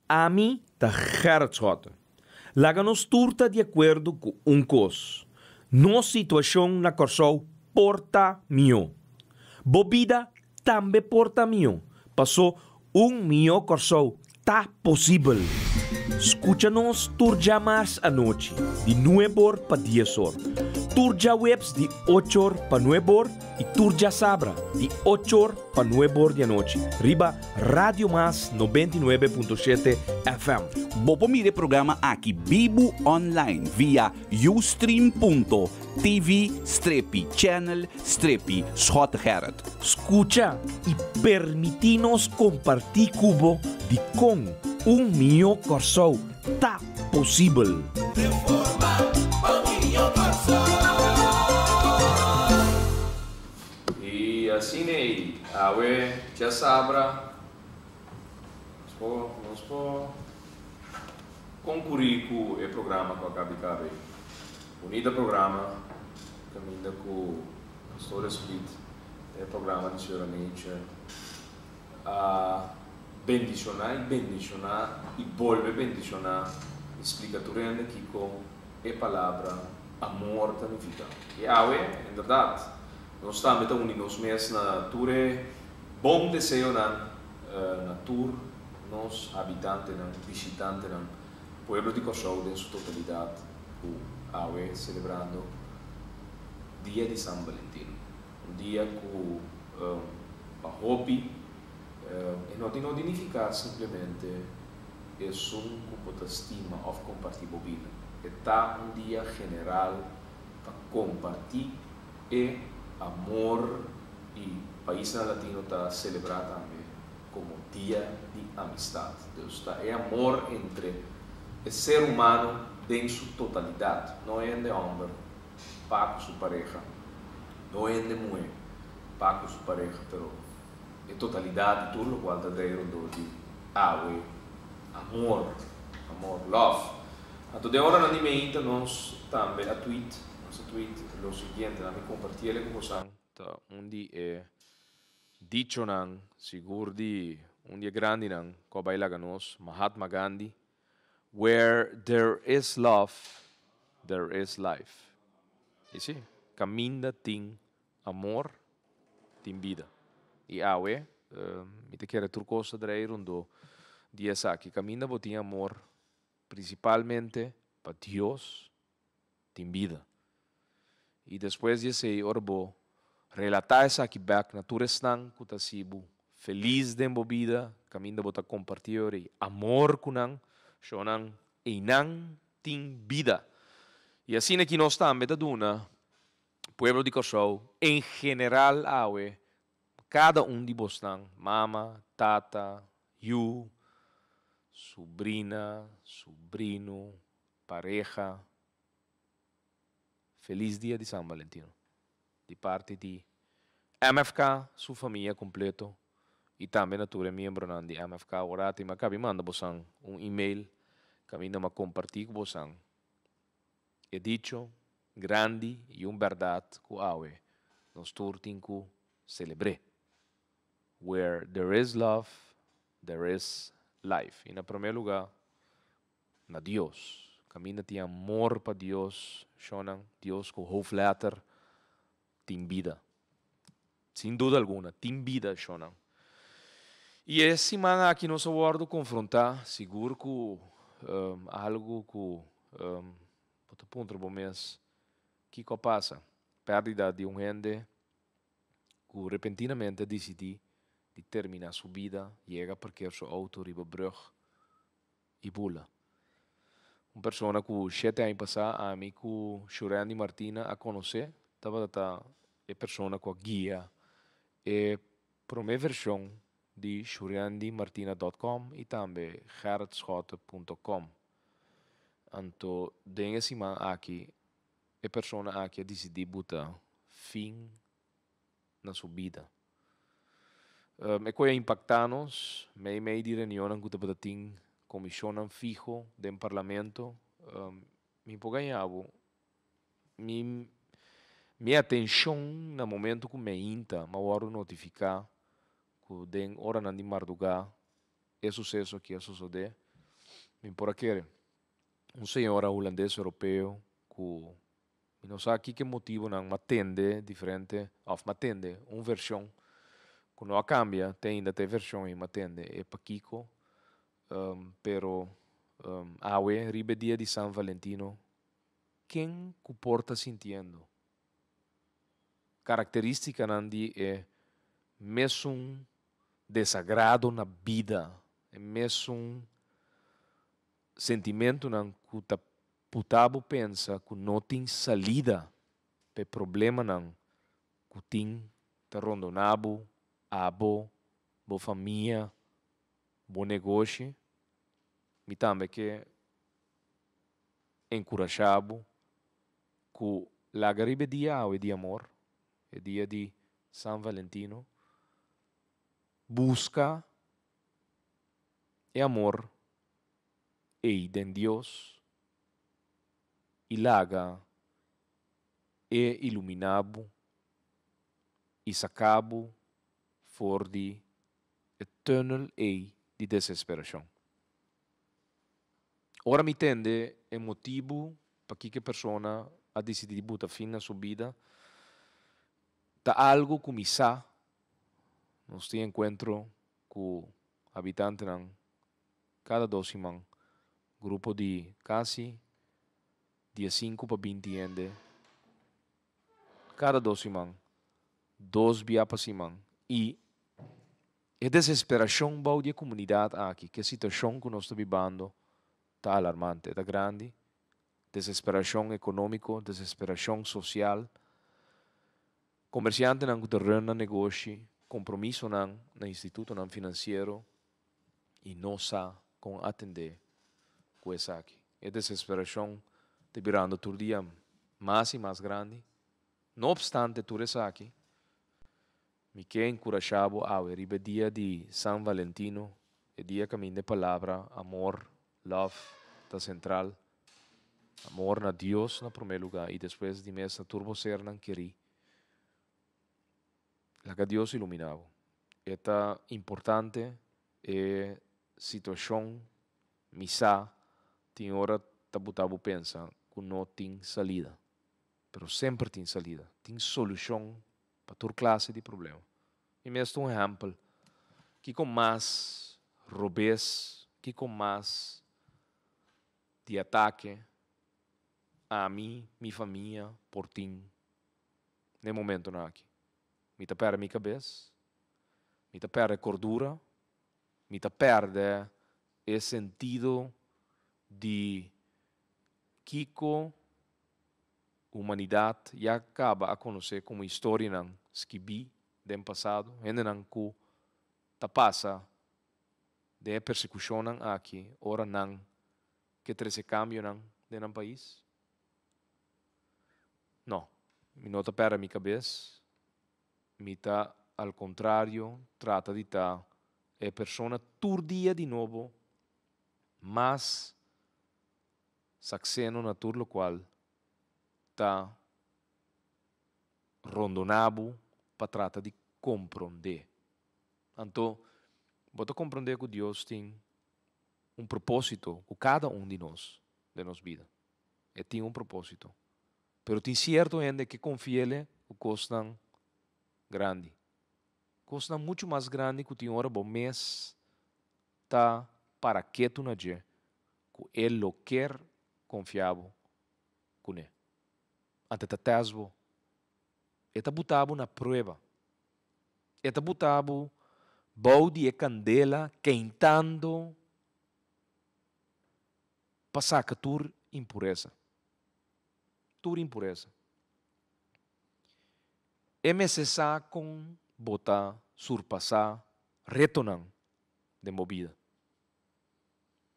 Ami ta Gerrit Schotte. Laga nos tur ta di akuerdo ku un kos, nos situashon na Kòrsou por ta mihó. Bo bida tambe por ta mihó, pasó un mihó Kòrsou ta posibel. Skucha nos tur djamars anochi di nueb'or pa dies'or, tur djaweps di och'or pa nueb'or i tur djasabra di och'or pa nueb'or di anochi riba Radio Mas 99.7 FM. Bo por mira e programa aki bibu online via ustream.tv strepi channel strepi Schottegerrit. Skucha i permití nos kompartí ku bo dikon un mihó Kòrsou ta posibel. I asina ei, awe djasabra, nos por nos por konkurí ku e programa ku a kabi kabe. Bunita programa kaminda ku Pastor Esprit den e programa di Señora Nature a bendishoná i bendishoná i bolbe bendishoná i splika tur hende kiko e palabra amor ta nifiká. I awe, inderdat, nos tambe ta uni nos mes na tur e bon deseonan na tur nos habitantenan, bishitantenan, pueblo di Kòrsou den su totalidat ku awe selebrando Dia di San Valentin. Un dia ku pa hopi e no tin no di nifiká simplemente esun ku bo ta stima òf kompartí bo bida. E ta un dia general pa kompartí e amor i paisnan latino ta selebrá tambe komo Dia di Amistat. Dus ta e amor entre e ser humano den su totalidat, no hende hòmber pa ku su pareha, no hende muhé pa ku su pareha, pero e totalidat di tur lokual ta drei rondó di awe, amor, amor, love. Anto den oranan di meinta nos tambe a tweet, nos a tweet lo siguiente, nan mi kompartiel e ku bosan, ta un di e dichonan sigur di un di e grandinan ku a bai laga nos, Mahatma Gandhi, Where there is love, there is life. I si, kaminda tin amor, tin bida. I awe, mi ta kere tur kos ta drei rondó di esaki. Kaminda bo tin amor, prinsipalmente pa Dios, tin bida. I despues di esei, ora bo relatá esaki bèk na tur esnan ku ta hasi bo felis den bo bida, kaminda bo ta kompartí ora ei amor ku nan, shownan einan tin bida. I asina ki nos tambe ta duna pueblo di Kòrsou en general awe, kada un di bosnan, mama, tata, yu, subrina, subrino, Pareha, Felis dia di San Valentino di parti di MFK su famia completo y tambe na tur e miembronan di MFK. Ora tin mi a cabi manda bosan un email caminda mi a comparti cu bosan e dicho grandi y un berdad cu awe nos tur tin cu celebre. Where there is love, there is life. Y na prome lugar na Dios. Kaminda tin amor pa Dios, shonnan, Dios ku hoofdletter, tin bida. Sin duda alguna, tin bida, shonnan. I e siman aki nos a wòrdu konfrontá sigur ku algu ku bo ta puntra bo mes, kiko a pasa? Pèrdida di un hende ku repentinamente a disidí di terminá su bida, yega parker su outo riba brùg i bula. Un persona ku shete aña pasá ami ku Shurandy Martina a konosé tabata ta e persona ku a guia e promé vershon di shurandymartina dòt kòm i tambe gerritschotte punto kòm. Anto den e siman aki e persona aki a disidí buta fin na su bida. E koe a impaktá nos mei mei di reunionnan ku tabata tin komishonnan fiho den parlamento. Mi por gaña bo, mi mi atenshon na momento ku meinta m'a wòrdu notifiká ku den oranan di mardugá e suseso aki a sosodé. Mi por a kere. Un señora hulandes europeo ku mi no sa kiko motibonan m'a tende diferente òf m'a tende un vershon ku no a kambia te ainda ta e vershon ei m'a tende e pakiko pero awe riba e dia di San Valentino ken ku por ta sintiendo karakteristikanan di e mesun desagrado na bida, e mesun sentimentunan ku ta puta bo pensa ku no tin salida pa e problemanan ku tin ta rondona bo, abo, bo famia, bo negoshi. Mi tambe ke enkurashá bo ku laga riba e dia awe di amor, e dia di San Valentino, buska e amor ei den Dios i laga e iluminá bo i saká bo for di e tùnel ei di desesperashon. Ora mi tende e motibu pakiko e persona a disidí di buta fin na su bida, ta algu ku mi sa. Nos tin enkuentro ku habitantenan kada dos siman, grupo di kasi diesinku pa binti hende kada dos siman, dos bia pa siman i E desesperashon bou di e komunidat aki ku e situashon ku nos ta bibando ta alarmante, ta grandi. Desesperashon ekonómiko, desesperashon sosial, komersiantenan ku ta run nan negoshi, kompromisonan na institutonan finansiero i no sa kon atendé ku esaki. E desesperashon ta birando tur dia mas i mas grandi. No opstante tur esaki, Mi ke enkurashá bo awe riba e dia di San Valentino, e dia kaminda e palabra amor, love, ta sentral. Amor na Dios na promé lugá i despues di mes na tur bo sernan kerí. Laga Dios iluminá bo. E ta importante e situashon mi sa tin ora ta buta bo pensa ku no tin salida. Pero semper tin salida, tin solushon pa tur klase di problema. Mi mes ta un ehèmpel. Kiko mas robes, kiko mas di atake ami, mi famia por tin na e momentonan aki? Mi ta pèrdè mi kabes, mi ta pèrdè kordura, mi ta pèrdè e sentido di kiko Humanidat ya kaba a konosé komo historianan skibí den pasado, hendenan ku ta pasa den e persekushonnan aki ora nan ke trese kambionan den nan pais? No, mi no ta pèrdè mi kabes, mi ta al kontrario trata di ta e persona tur dia di nobo mas Sakseno na tur lokual ta rondoná bo pa trata di komprondé. Anto, bo ta komprondé ku Dios tin un propósito ku kada un di nos den nos bida. E tin un propósito. Pero tin sierto hende ke konfi'El ku kosnan grandi. Kosnan muchu mas grandi ku tin ora bo mes ta para ketu na dje ku e lo kier konfia bo kuné. Ante ta tèst bo. E ta buta bo na prueba. E ta buta bo bou di e kandela keintando pa saka tur impuresa. Tur impuresa. E mester sa kon bo ta surpasá retonan den bo bida.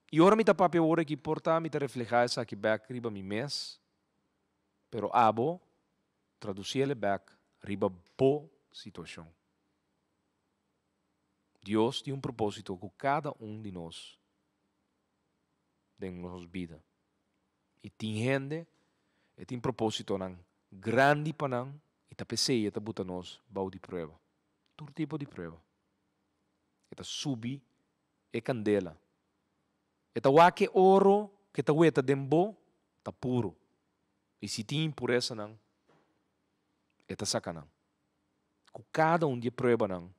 I ora mi ta papia ora ki por ta mi ta reflehá esaki bèk riba mi mes, pero abo tradusiel e bèk riba bo situashon. Dios tin un propósito ku kada un di nos den nos bida. I tin hende e tin propósitonan grandi pa nan i ta p'esei e ta buta nos bou di prueba, tur tipo di prueba. E ta subi e kandela. E ta wak e oro ku e ta weta den bo ta puru. I si tin impuresanan, e ta saka nan. Ku kada un di e pruebanan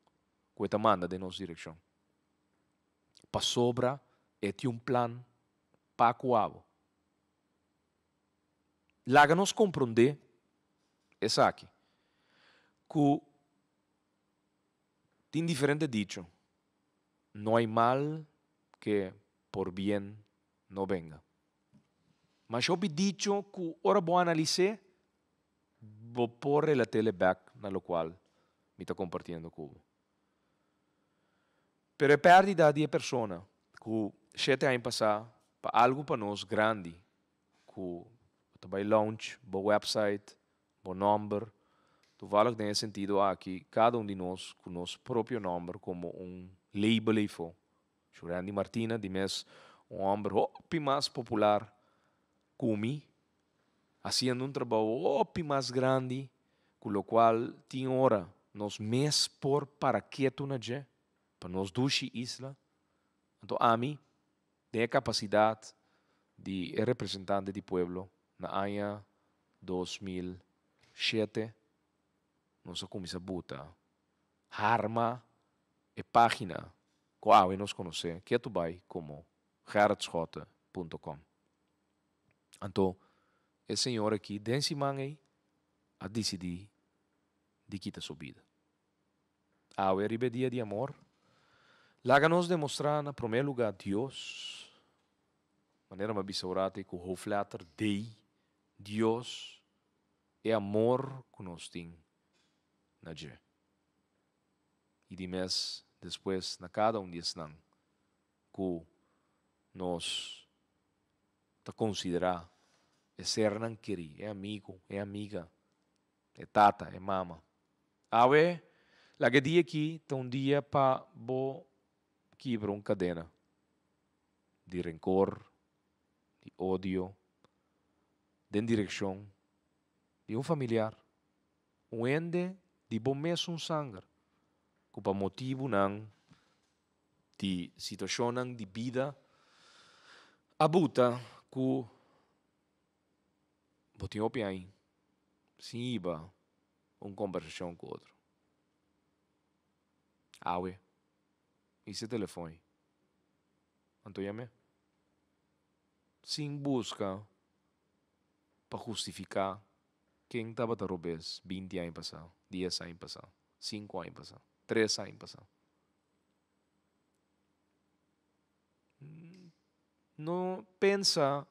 ku e ta manda den nos direkshon. Pasobra e tin un plan pa ku abo. Laga nos komprondé esaki, ku tin diferente dicho, No hay mal que por bien no venga. Masha hopi dicho ku ora bo analis'é, bo por relat'é bèk na lokual mi ta kompartiendo ku bo. Pero e pèrdida di e persona ku shete aña pasá pa algu pa nos grandi ku bo ta bai launch bo website, bo nòmber, toevallig den e sentido aki kada un di nos ku nos propio nòmber komo un label eifó. Shurandy Martina di mes un hòmber hopi mas popular ku mi, hasiendo un trabou hopi mas grandi ku lokual tin ora nos mes por para ketu na dje pa nos dushi isla. Anto ami den e kapasidat di e representante di pueblo na aña 2007 nos a kuminsá buta harma e página ku awe nos konosé ketu bai komo gerritschotte.com. Anto e señor aki den siman ei a disidí di kita su bida. Awe riba e dia di amor, laga nos demostrá na promé lugá Dios, manera mi a bisa ora ku hoofdletter D, Dios, e amor ku nos tin na dje. I di mes despues na kada un di esnan ku nos ta konsiderá e sernan kerí, e amigu, e amiga, e tata, e mama. Awe, laga e dia aki ta un dia pa bo kibra un kadena di renkor, di odio, den direkshon di un familiar, un hende di bo mesun sanger, ku pa motibunan di situashonnan di bida a buta ku bo tin hopi aña sin hiba un kombersashon ku otro. Awe, hisa e telefon ei, anto yam'é. Sin buska pa hustifiká ken tabata robes binti aña pasá, dies aña pasá, sinku aña pasá, tres aña pasá. No pensa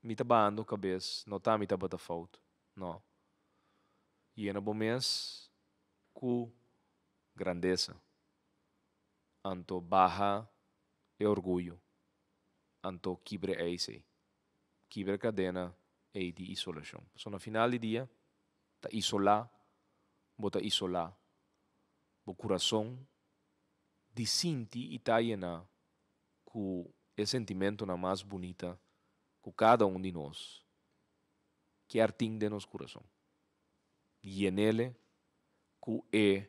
mi ta bahando kabes, no ta mi tabata fout, no. Yena bo mes ku grandesa, anto baha e orguyo, anto kibra e ijs ei, kibra e kadena ei di isolashon. Pasobra na final di dia ta isolá bo ta isolá bo kurason di sinti i ta yená ku e sentimentonan mas bunita ku kada un di nos kier tin den nos kurason. Yen'ele ku e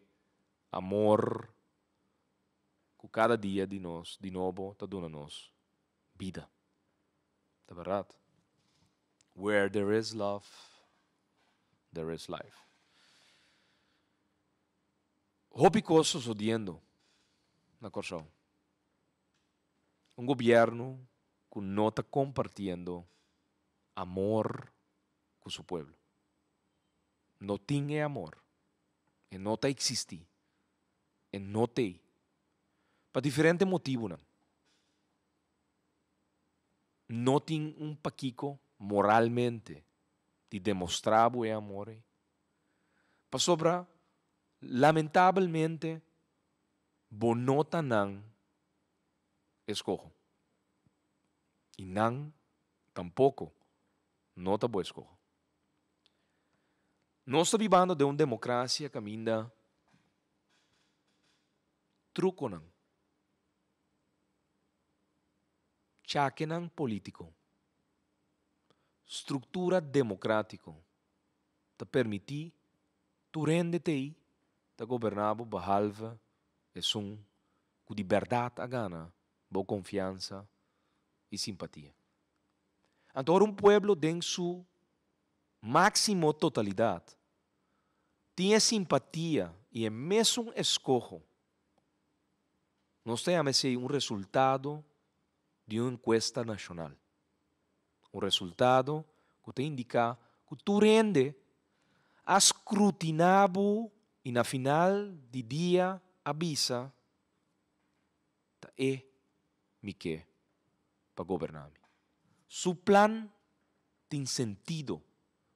amor ku kada dia di nos di nobo ta duna nos bida. Ta bèrdat? Where there is love, there is life. Hopi kos sosodiendo na Kòrsou. Un gobièrnu ku no ta kompartiendo amor ku su pueblo. No tin e amor. E no ta eksistí. E no t'ei. Pa diferente motibunan. No tin un pakiko moralmente di demostrá bo e amor ei. Pasobra lamentabelmente bo no ta nan eskoho. I nan tampoko no ta bo eskoho. Nos ta bibando den un demokrasia kaminda trukonan, chakenan polítiko, struktura demokratiko ta permití tur hende t'ei ta goberná bo behalve esun ku di bèrdat a gana bo konfiansa. i simpatia. Anto ora un pueblo den su máksimo totalidat tin e simpatia i e mesun eskoho, nos ta yama esei un resultado di un enkuesta nashonal. Un resultado ku ta indiká ku tur hende a skrutiná bo i na final di dia a bisa ta e mi ke pa goberná mi. Su plan tin sentido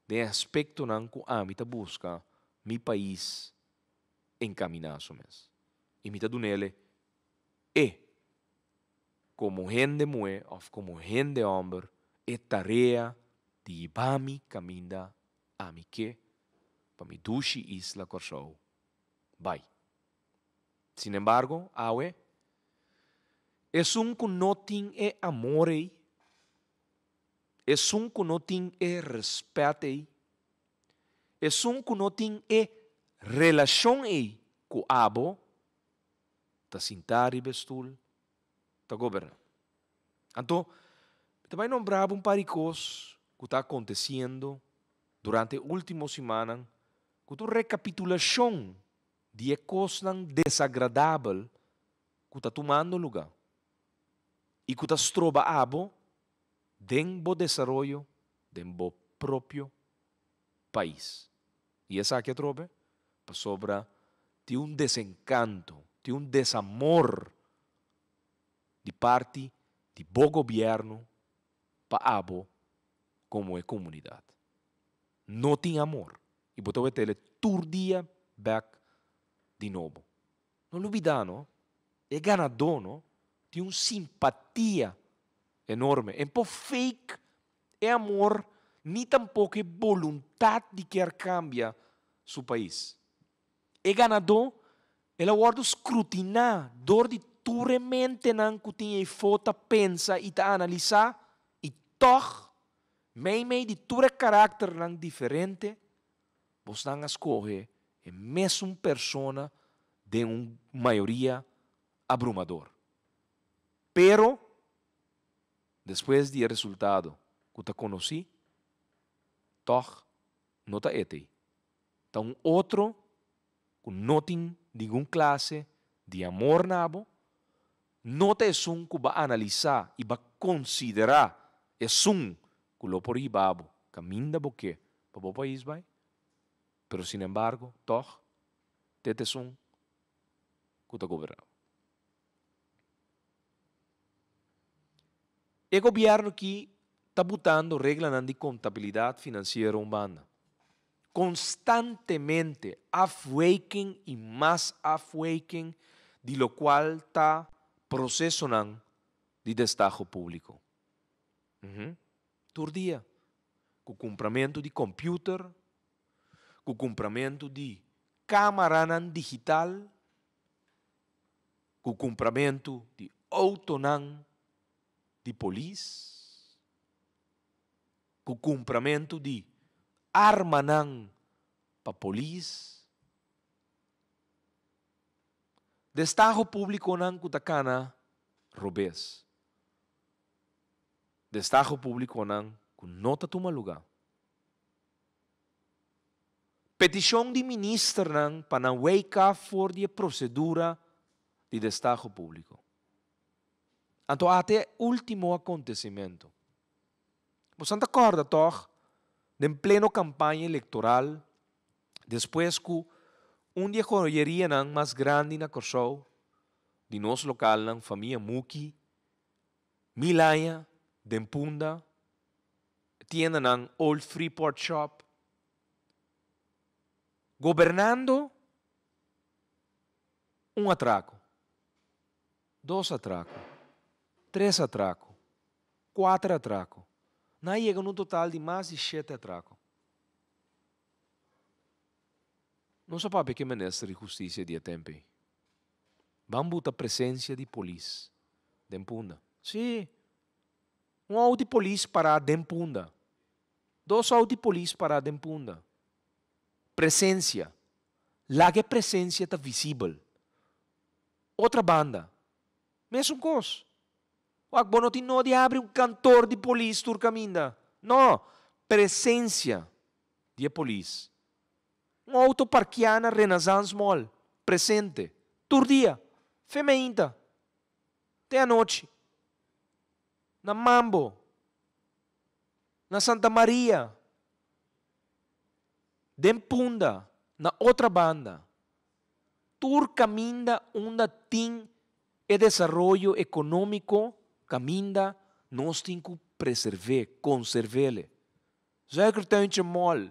den e aspektonan ku ami ta buska mi pais enkaminá su mes. I mi ta dun'el e, komo hende muhé òf komo hende hòmber, e tarea di hiba mi kaminda ami ke pa mi dushi isla Kòrsou bai. Sinembargo, awe, esun ku no tin e amor ei, esun ku no tin e rèspèt ei, esun ku no tin e relashon ei ku abo, ta sintá riba e stul, ta goberná. Anto, mi ta bai nombrá bo un par di kos ku ta akontesiendo durante e último simannan ku ta un rekapitulashon di e kosnan desagradabel ku ta tumando lugá i ku ta stroba abo den bo desaroyo den bo propio pais. I esaki atrobe pasobra tin un desenkanto, tin un desamor di parti di bo gobièrnu pa abo komo e komunidat. No tin amor. I bo ta wet'el tur dia bèk di nobo. No lubidá no, e ganadó no tin un simpatia enorme. En por fake e amor ni tampoko e boluntat di kier kambia su pais. E ganadó el a wòrdu skrutiná dor di tur e mentenan ku tin eyfó ta pensa i ta analisá i tòg Meimei di tur e karakternan diferente, bosnan a skohe e mesun persona den un mayoria abrumador. Pero, despues di e resultado ku ta konosí, tòg no ta etei. Ta un otro ku no tin ningun klase di amor na bo, no ta esun ku bo a analisá i bo a konsiderá esun ku lo por hiba bo kaminda bo ke pa bo pais bai, pero sinembargo tòg te ta esun ku ta goberná bo. E gobièrnu ki ta butando reglanan di kontabilidat finansiero un banda. Konstantemente afwijking i mas afwijking di lokual ta prosesonan di destaho públiko. Tur dia, ku kumpramentu di kòmpiuter, ku kumpramentu di kámaranan digital, ku kumpramentu di outonan di polis, ku kumpramentu di armanan pa polis. Destaho públikonan ku ta kana robes. Destaho públikonan ku no ta tuma lugá. Petishon di ministernan pa nan wake for di e prosedura di destaho públiko. Anto ata e último akontesimentu. Bosan ta kòrda tòg den pleno kampaña elektoral despues ku un di e joyerianan mas grandi na Kòrsou di nos lokalnan famia Muki mil aña den Punda tiendanan Old Freeport Shop gobernando un atrako, dos atrako, tres atrako, kuater atrako. Nan a yega na un total di mas di shete atrako. Nos a papia ku e minister di hustisia di e tempu ei. Ban buta presensia di polis den Punda. Sí, un outo di polis pará den Punda. Dos outo di polis pará den Punda. Presensia. Laga e presensia ta visibel. Otra banda, mesun kos. Wak, bo no tin nodi habri un kantor di polis tur kaminda. No, presensia di e polis. Un outo parkiá na Renaissance Mall, presente, tur dia, fe meinta, te anochi. Na Mambo, na Santa Maria, den Punda, na Otrabanda. Tur kaminda unda tin e desaroyo ekonómiko kaminda nos tin ku preserv'é, konserv'é. Suikertuintje Mall,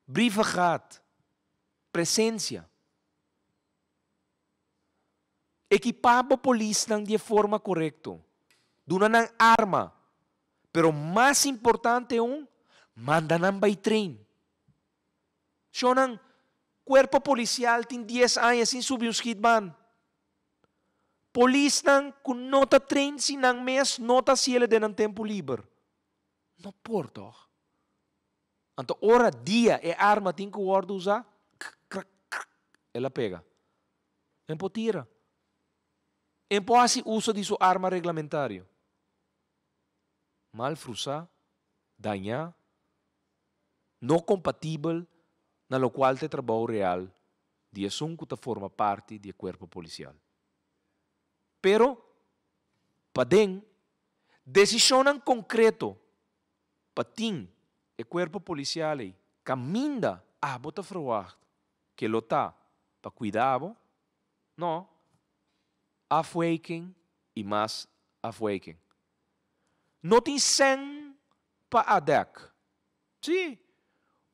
Brievengat, presensia. Ekipá bo polisnan di e forma korekto. Duna nan arma. Pero mas importante aun, manda nan bai train. Shownan, Kuerpo Polisial tin dies aña sin subi un schietbaan. Polisnan ku no ta train si nan mes no ta hasiel den nan tempu liber. No por tòg. Anto ora dia e arma tin ku wòrdu usá, krak, krak, krak, el a pega. En por tira. En por hasi uso di su arma reglamentario. Mal frusá, dañá, no kompatibel na lokual ta e trabou real di esun ku ta forma parti di e kuerpo polisial. Pero, paden, desishonnan konkreto pa tin e kuerpo polisial ei kaminda abo ta ferwagt ke lo ta pa kuida abo, no, afwijking i mas afwijking. No tin sèn pa ADEC. Sí,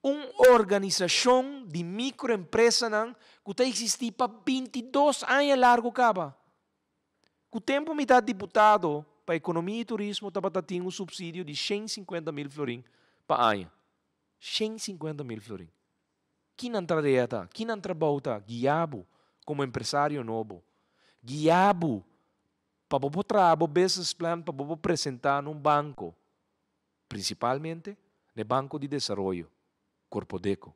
un organisashon di mikroempresanan ku ta eksistí pa 22 aña largu kaba. Ku tempu mi ta diputado pa Ekonomia i Turismo tabata tin un supsidio di 150 mil florin pa aña. 150 mil florin. Ki nan tarea ta? Ki nan trabou ta? Guia bo komo empresario nobo. Guia bo pa bo por traha bo business plan pa bo por presentá na un banko, prinsipalmente na e Banko di Desaroyo, Korpodeko.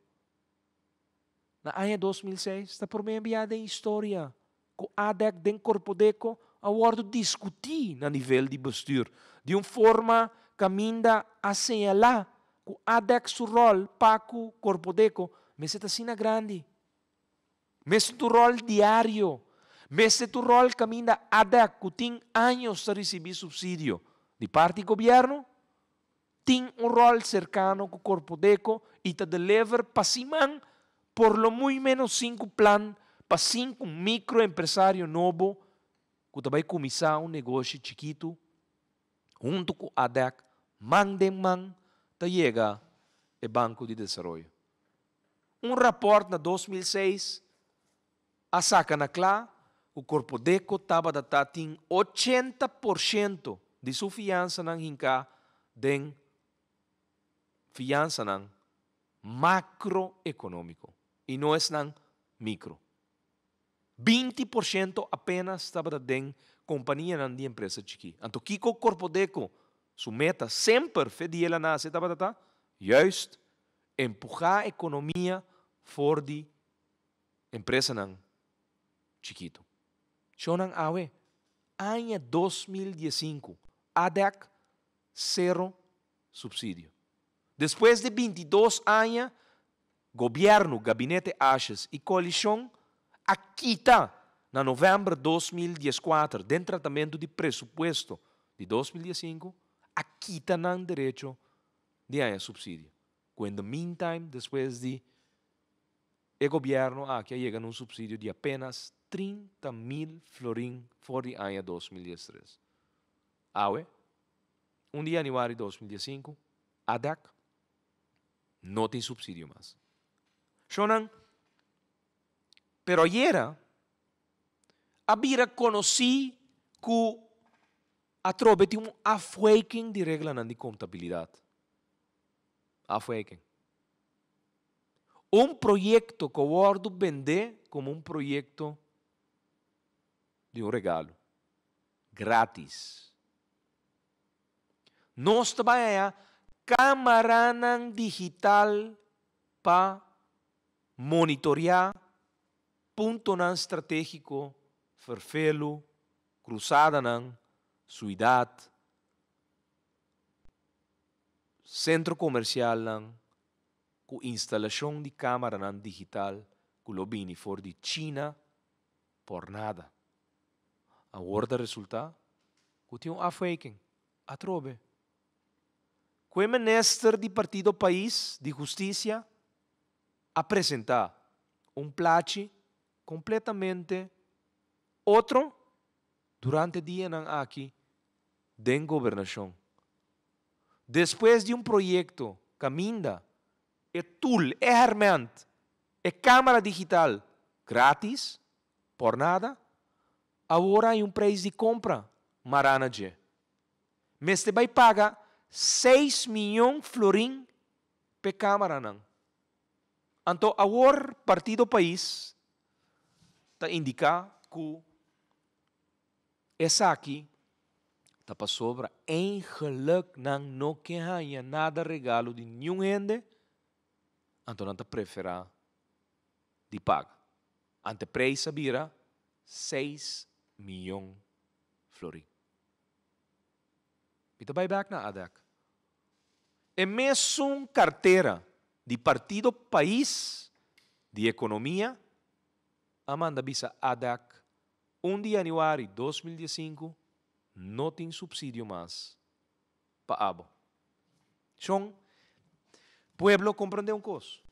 Na aña 2006 ta promé bia den historia ku ADEC den Korpodeko a wòrdu diskutí na nivel di bestür di un forma kaminda a señalá ku ADEC su ròl pa ku Korpodeko mester ta asina grandi. Mester ta un ròl diario. Mester ta un ròl kaminda ADEC ku tin años ta risibí supsidio di parti gobièrnu tin un ròl serkano ku Korpodeko i ta deliver pa siman por lo muy ménos sinku plan pa sinku mikroempresario nobo ku ta bai kuminsá un negoshi chikitu huntu ku ADEC man den man ta yega e Banko di Desaroyo. Un rapòrt na 2006 a saka na kla ku Korpodeko tabata ta tin 80% di su fiansanan hinká den fiansanan makroekonómiko i no esnan mikro. 20% apenas tabata den kompanianan di empresa chikí. Anto kiko Korpodeko su meta semper fe di el a nase tabata ta? Juist empuhá ekonomia for di empresanan chikitu. Shownan awe, aña 2015, ADEC sero supsidio. Despues di 22 aña, gobièrnu, gabinete Asjes i koalishon a kita na novèmber 2014 den tratamentu di presupuesto di 2015, a kita nan derecho di haña supsidio. Ku in the meantime, despues di e gobièrnu aki a yega na un supsidio di apenas 30 mil florin for di aña 2013. Awe, 1 di yanüari 2015, ADEC no tin supsidio mas. Shownan, pero ayera a bira konosí ku atrobe tin un afwijking di reglanan di kontabilidat. Afwijking. Un proyekto ku a wòrdu bendé komo un proyekto di un regalo, grátis. Nos ta bai haña kámaranan digital pa monitoreá puntonan stratégiko, ferfelu, krusadanan. Suidat, sentro komersialnan ku instalashon di kámaranan digital ku lo bini for di China por nada. Awor ta resultá ku tin un afwijking atrobe. Ku e minister di Partido Pais di Hustisia a presentá un plachi kompletamente otro durante dianan aki den gobernashon. Despues di un proyekto kaminda e tool, e hèrmènt, e kámara digital grátis, por nada, awor hay un preis di kompra mará na dje. Mester bai paga 6 mion florin p'e kámaranan. Anto awor Partido Pais ta indiká ku esaki ta pasobra eigenlijk nan no ke haña nada regalo di ningun hende, anto nan ta preferá di paga. Anto preis a bira 6 mion florin. Mi ta bai bèk na Adak. E mesun kartera di Partido Pais di Ekonomia a manda bisa Adak 1 di yanüari 2015 no tin supsidio mas pa abo. Shon, pueblo, komprondé un kos.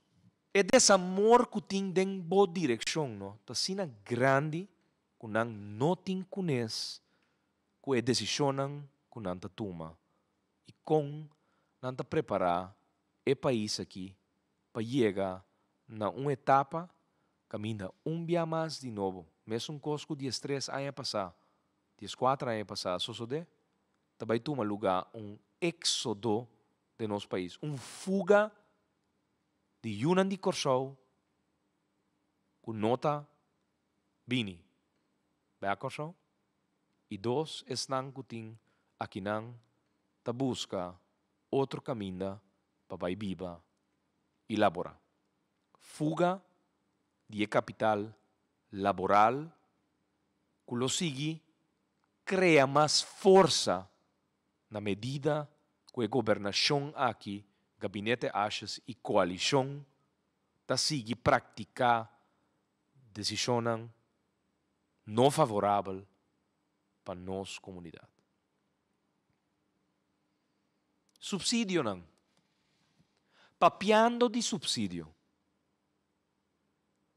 E desamor ku tin den bo direkshon, no? Ta asina grandi ku nan no tin kunes ku e desishonnan ku nan ta tuma i kon nan ta prepará e pais aki pa yega na un etapa kaminda un bia mas di nobo. Mesun kos ku 13 aña pasá, 14 aña pasá, sosodé, ta bai tuma lugá un éksodo di nos pais, un fuga di yunan di Kòrsou ku no ta bini bèk Kòrsou i dos, esnan ku tin akinan ta buska otro kaminda pa bai biba i laborá. Fuga di kapital laboral ku lo sigui krea mas forsa na medida ku e gobernashon aki, gabinete Asjes i koalishon, ta sigui praktiká desishonnan no favorabel pa nos komunidat. Supsidionan. Papiando di supsidio.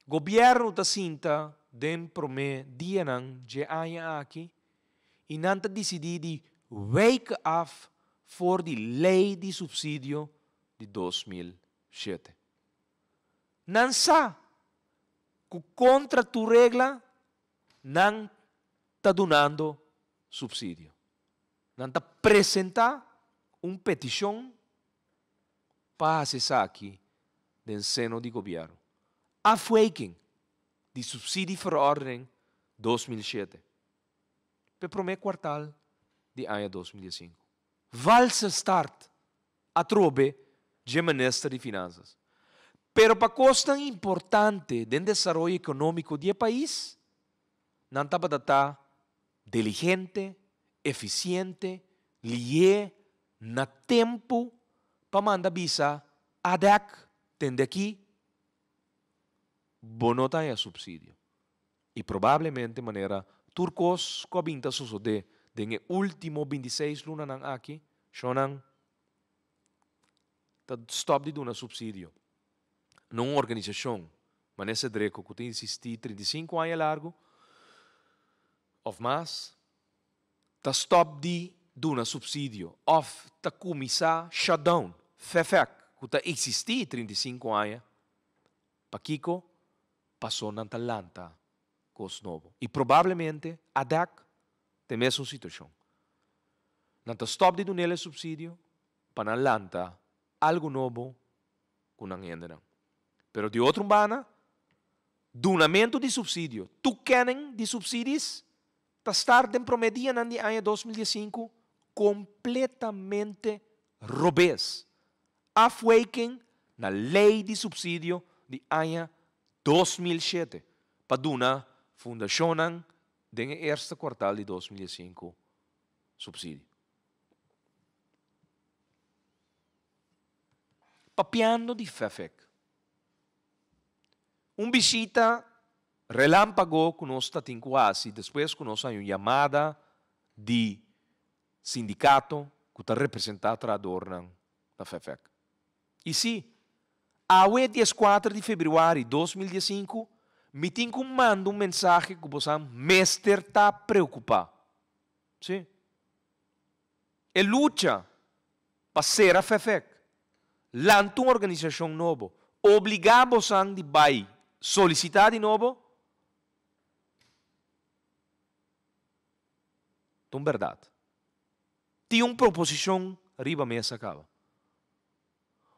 Gobièrnu ta sinta den promé dianan dje aña aki i nan ta disidí di wijk af for di lei di supsidio di 2007. Nan sa ku kontra tur regla nan ta dunando supsidio. Nan ta presentá un petishon pa aki den seno di gobièrnu. Afwijking di subsidieverordening 2007. Pa promé kuartal di aña 2005. Valse start atrobe di minister di Finansa. Pero pa kos importante den desaroyo ekonómiko di pais, nan tabata diligente, efisiente, lihé, na tempu pa manda bisa Adak tende aki bo no ta supsidio. I probablemente manera tur kos ku a bin ta sosodé den e último 26 lunanan aki, shonnan, ta stòp di duna supsidio. Na un organisashon, manera Sedreko, ku ta eksistí 35 aña largu, òf mas, ta stòp di duna supsidio, òf ta kuminsá shutdown, FEFEK, ku ta eksistí 35 aña, pakiko pasó nan ta lanta kos nobo. I probablemente Adak tin mesun situashon. Nan ta stòp di duna supsidio pa nan lanta algu nobo ku nan hendenan. Pero di otro banda, dunamentu di supsidio, toekenning di subsidies, ta start den promé dianan di aña 2005 kompletamente robes. Afwijking na lei di supsidio di aña 2007 pa duna fundashonnan den e eerste kwartaal di 2005. supsidio. Papiando di FEFEK. Un bishita relámpago ku nos ta tin ku hasi despues ku nos haña un yamada di sindikato ku ta representá trahadornan na FEFEK. I sí, awe dieskuater di febrüari 2015 mi tin ku manda un mensahe ku bosan mester ta preokupá. Sí. E lucha pa sera FEFEK, lanta un organisashon nobo, obligá bosan di bai solisitá di nobo, ta un bèrdat. Tin un proposishon riba mesa kaba.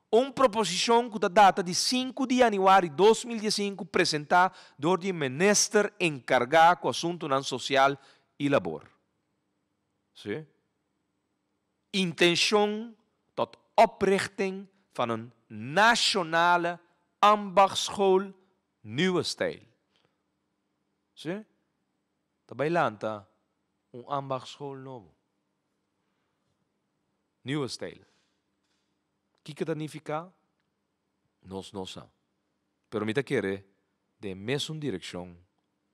Un proposishon ku ta data di sinku di yanüari 2015 presentá dor di e minister enkargá ku asuntunan sosial i labor. Sí. Intenshon tot oprichting van een nationale ambachtsschool nieuwe stijl. Sí. Ta bai lanta un ambachtsschool nobo. Nieuwe stijl. Kiko ta nifiká? Nos no sa. Pero mi ta kere den e mesun direkshon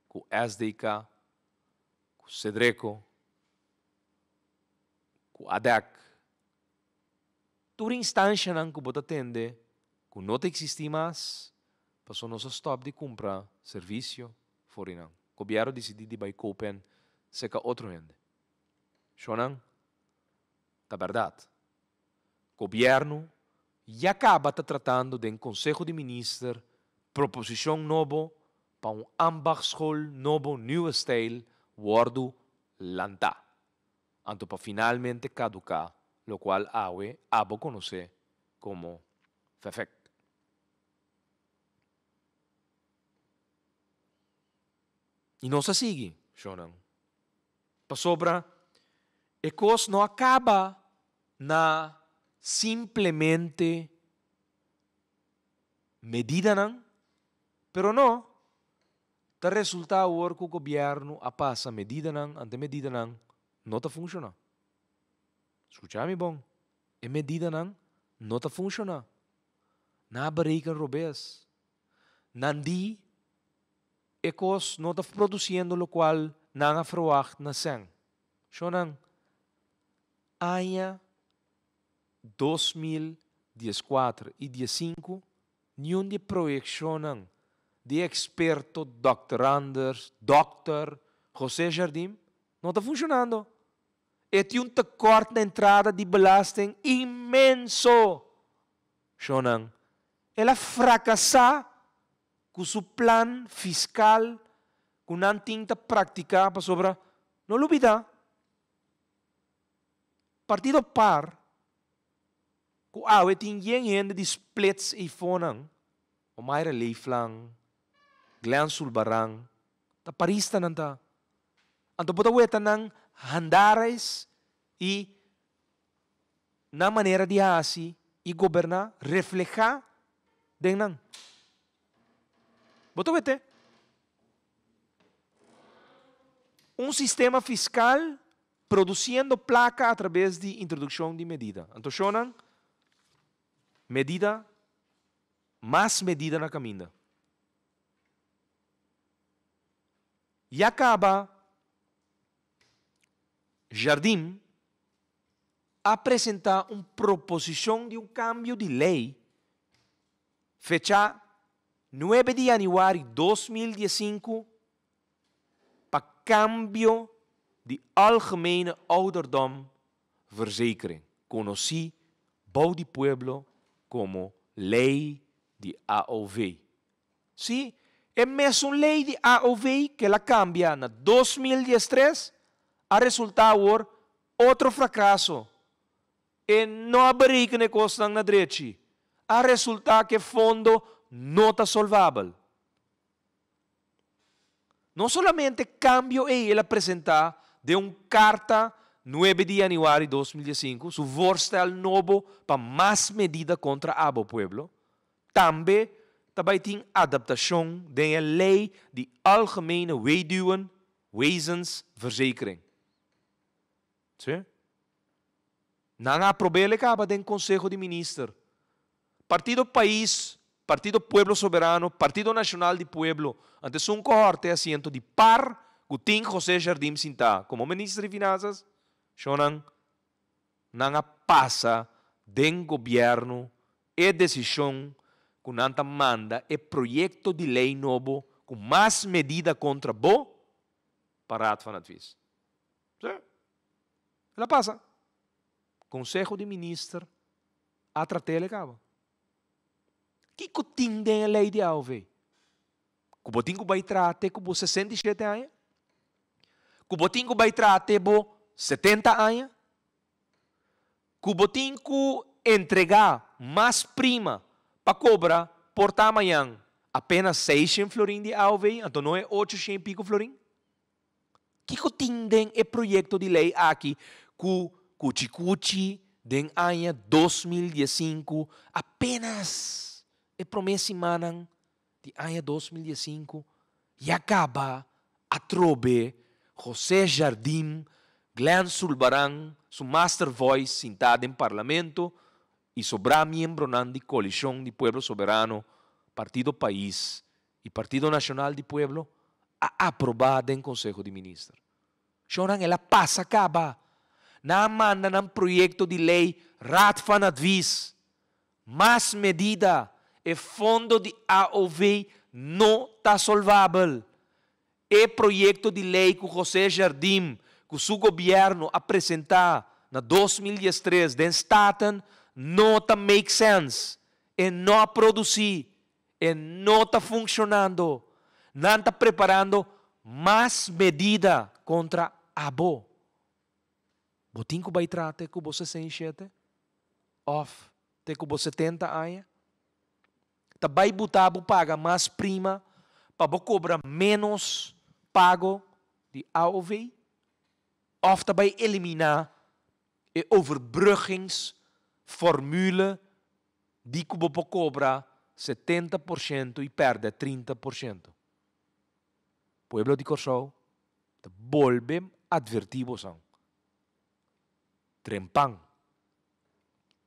ku SDK, ku Sedreko, ku ADEC. Tur instanshanan ku bo ta tende ku no ta eksistí mas, pasobra nos a stòp di kumpra servisio for di nan. Gobièrnu disidí di bai kopen serka otro hende. Shonnan, ta bèrdat. Gobièrnu ya kaba ta tratando den Konseho di Minister proposishon nobo pa un ambachtsschool nobo nieuwe stijl wòrdu lantá, anto pa finalmente kaduká lokual awe abo konosé komo FEFEK. I nos a sigui, shonnan, pasobra e kos no a kaba na simplemente medidanan, pero no, ta resulta awor ku gobièrnu a pasa medidanan, ante medidanan no ta funshoná. Skucha mi bon, e medidanan no ta funshoná. Nan a bereken robes. Nan di e kos no ta produsiendo lokual nan a ferwagt na sèn. Shonnan, aña 2014 i 15 niun di e proyekshonnan di e eksperto Dòkter Anders, Dòkter José Jardim, no ta funshonando. E tin un tekort na entrada di belasting inmenso. Shonnan, el a frakasá ku su plan fiskal ku nan tin ta praktiká pasobra, no lubidá, Partido par ku awe tin yen hende di splits eifonan, Omaira Leeflang, Glenn Sulbaran, ta paristanan ta. Anto bo ta weta nan handareis i nan manera di hasi i goberná reflehá den nan. Bo ta wet'é? Un sistema fiskal produsiendo plaka atrabes di introdukshon di medida. Anto shonnan, medida, mas medida na kaminda. Ya kaba Jardim a presentá un proposishon di un kambio di lei fechá nuebe di yanüari 2015 pa kambio di Algemene Ouderdom Verzekering, konosí bou di pueblo komo Lei di AOV. Sí, e mesun lei di AOV ku el a kambia na 2013 a resultá awor otro frakaso. E no a berekena e kosnan na drechi. A resultá ku e fondo no ta solvabel. No solamente kambio ei el a presentá den un karta nuebe di yanüari 2015, su voorstel nobo pa mas medida kontra abo pueblo, tambe ta bai tin adaptashon den e lei di Algemene Weduwen Wezensverzekering. Sí. Nan a aprob'el e kaba den Konseho di Minister. Partido Pais, Partido Pueblo Soberano, Partido Nashonal di Pueblo, antes un kohorte asiento di par ku tin José Jardim sintá komo Minister di Finansas, shonnan, nan a pasa den gobièrnu e desishon ku nan ta manda e proyekto di lei nobo ku mas medida kontra bo pa Raad van Advies. Sí. El a pasa. Konseho di Minister a trat'el e kaba. Kiko tin den e lei di AOV? Ku bo tin ku bai traha te ku bo 67 aña? Ku bo tin ku bai traha te bo 70 aña? Ku bo tin ku entregá mas prima pa kobra por ta mañan apenas 600 florin di AOV, anto no e 800 i piko florin? Kiko tin den e proyekto di lei aki ku kuchikuchi den aña 2015, apenas e promé simannan di aña 2015, ya kaba atrobe José Jardim, Glenn Sulbaran, su master voice sintá den Parlamento i sobrá miembronan di Koalishon di Pueblo Soberano, Partido Pais i Partido Nashonal di Pueblo a aprobá den Konseho di Minister. Shonnan el a pasa kaba. Nan a manda nan proyekto di lei Raad van Advies. Mas medida, e fondo di AOV no ta solvabel. E proyekto di lei ku José Jardim ku su gobièrnu a presentá na 2013 den Staten no ta make sense. E no a produsí. E no ta funshonando. Nan ta preparando mas medida kontra abo. Bo tin ku bai traha te ku bo 67 òf te ku bo 70 aña? Ta bai buta bo paga mas prima pa bo kobra ménos pago di AOV? Òf ta bai eliminá e overbruggingsformule di ku bo por kobra 70% i pèrdè 30%? Pueblo di Kòrsou ta bolbe atvertí bosan, trempan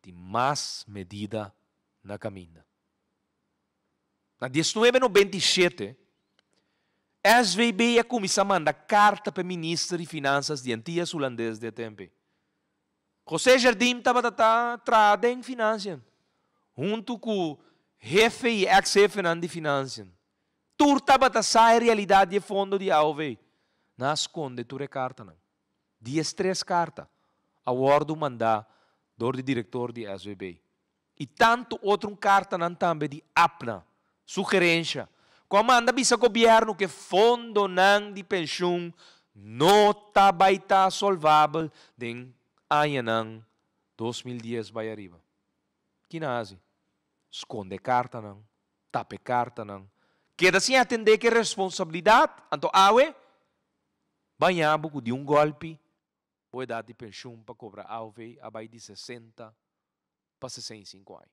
tin mas medida na kaminda. Na 1997, SVB a kuminsá manda karta pa e minister di Finansas di Antias Hulandes di e tempu ei. José Jardim tabata ta traha den Financiën, huntu ku hefe i eks-hefenan di Financiën. Tur tabata sa e realidat di e fondo di AOV. Nan a skonde tur e kartanan. 13 karta a wòrdu mandá dor di direktor di SVB. I tantu otro kartanan tambe di APNA, sugerensha, ku a manda bisa gobièrnu ku e fondonan di penshun no ta bai ta solvabel den añanan 2010 bai ariba. Ki nan hasi? Skonde e kartanan, tapa e kartanan, keda sin atendé ku e responsabilidat, anto awe baña bo ku di un gòlpi bo edat di penshun pa kobra AOV a bai di 60 pa 65 aña.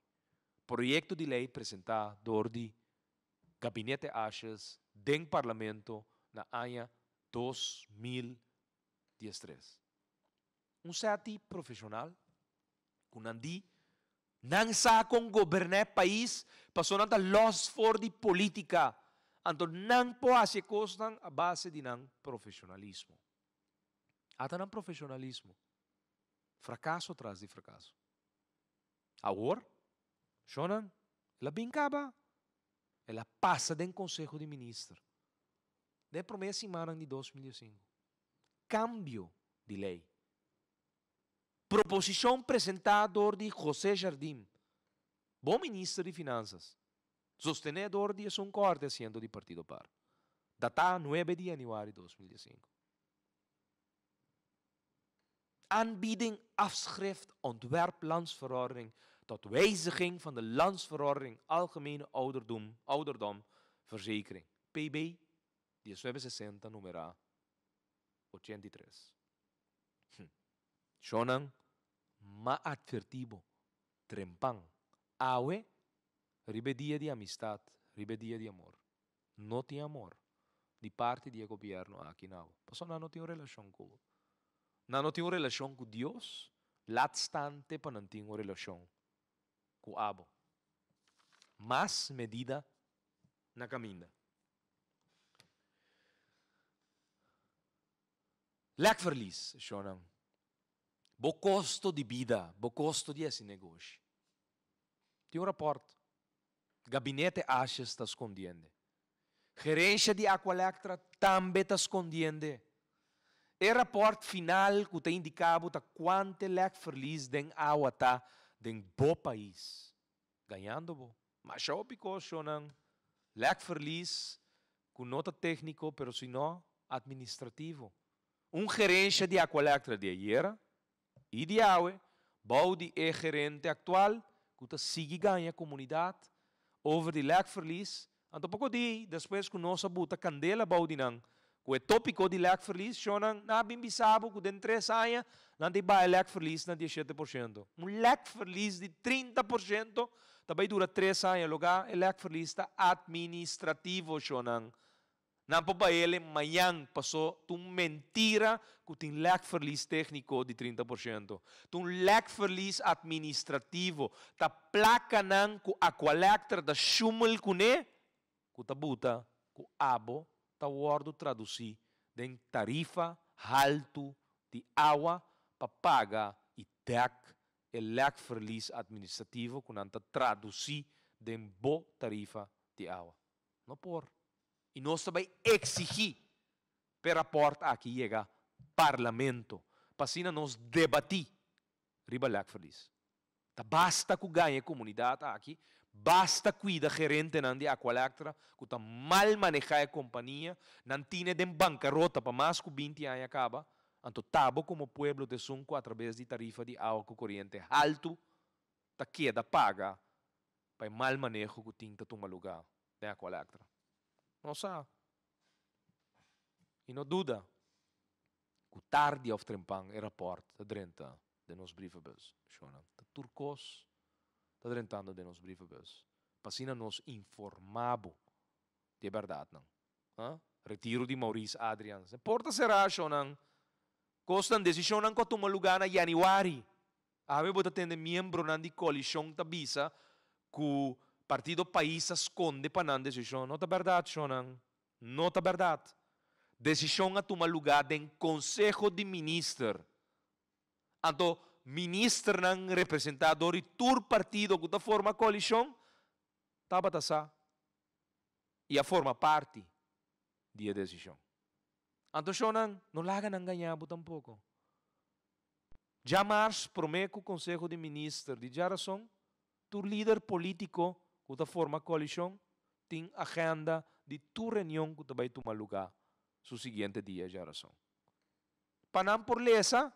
Proyekto di lei presentá dor di Gabinete Asjes den Parlamento na aña 2013. Un sèti profeshonal ku nan di nan sa kon goberná e pais pasobra nan ta lòs for di polítika, anto nan por hasi e kosnan a base di nan profeshonalismo. Ata nan profeshonalismo. Frakaso tras di frakaso. Awor, shonnan, el a bin kaba. El a pasa den Konseho di Minister. Den e promé simannan di 2005. Kambio di lei. Proposishon presentá dor di José Jardim, bon Minister di Finansas, sostené dor di esun kòrte asiento di Partido par. Datá 9 di yanüari 2005. Aanbieding afschrift ontwerp landsverordening tot wijziging van de landsverordening algemene ouderdom, ouderdom verzekering PB 1960 numera 83. Shonnan, m'a atvertí bo, trempan, awe, riba e dia di amistat, riba e dia di amor. No tin amor di parti di e gobièrnu aki na bo, pasobra nan no tin un relashon ku bo. Nan no tin un relashon ku Dios, lat stante pa nan tin un relashon ku abo. Mas medida na kaminda. Lèkverlies, shonnan. Bo kosto di bida, bo kosto di hasi negoshi. Tin un rapòrt. Gabinete Asjes ta skondiende. Gerensha di Aqualectra tambe ta skondiende. E rapòrt final ku ta indiká bo ta kuante lèkverlies den awa ta den bo pais. Gañando bo. Masha hopi kos, shonnan. Lèkverlies ku no ta tékniko pero sino atministrativo. Un gerensha di Aqualectra di ayera i di awe bou di e gerente aktual ku ta sigui gaña komunidat over di lèkverlies, anto poko di despues ku nos a buta kandela bou di nan ku e topiko di lèkverlies, shonnan nan a bin bisa bo ku den tres aña nan ta baha e lèkverlies na 17%. Un lèkverlies di 30% ta bai dura 3 aña, logá e lèkverlies ta atministrativo, shonnan. Nan por baele mañan paso ta un mentira ku tin lèkverlies tékniko di 30%. Ta un lèkverlies atministrativo. Ta plakanan ku Aqualectra ta shumel kuné ku ta buta ku abo ta wòrdu tradusí den tarifa haltu di awa pa paga i dèk e lèkverlies atministrativo ku nan ta tradusí den bo tarifa di awa. No por. I nos ta bai eksigí p'e rapòrt aki yega Parlamento pa asina nos debatí riba lèkverlies. Ta basta ku gaña e komunidat aki, basta kuida gerentenan di Aqualectra ku ta mal manehá e kompania, nan tine den bankarota pa mas ku 20 aña kaba, anto ta bo komo pueblo ta esun ku atrabes di tarifa di awa ku koriente haltu ta keda paga pa e mal maneho ku tin ta tuma lugá den Aqualectra. No sa i no duda ku tardi òf trempan e rapòrt ta drenta den nos brievenbus. Shona, ta tur kos ta drentando den nos brievenbus pa asina nos informá bo di e bèrdatnan. Ha? Retiro di Maurice Adriaans. E porta será, shonnan. Kosnan, desishonnan ku a tuma lugá na yanüari. Awe bo ta tende miembronan di koalishon ta bisa ku partido Pais a skonde pa nan desishon. No ta bèrdat, shonnan. No ta bèrdat. Desishon a tuma lugá den Konseho di Minister. Anto ministernan representá dor di tur partido ku ta forma koalishon tabata sa i a forma parti di e desishon. Anto shonnan, no laga nan gaña bo tampoko. Djamars promé ku Konseho di Minister di djarason, tur lider polítiko ku ta forma koalishon tin agenda di tur reunion ku ta bai tuma lugá su siguiente dia djarason. Pa nan por lesa,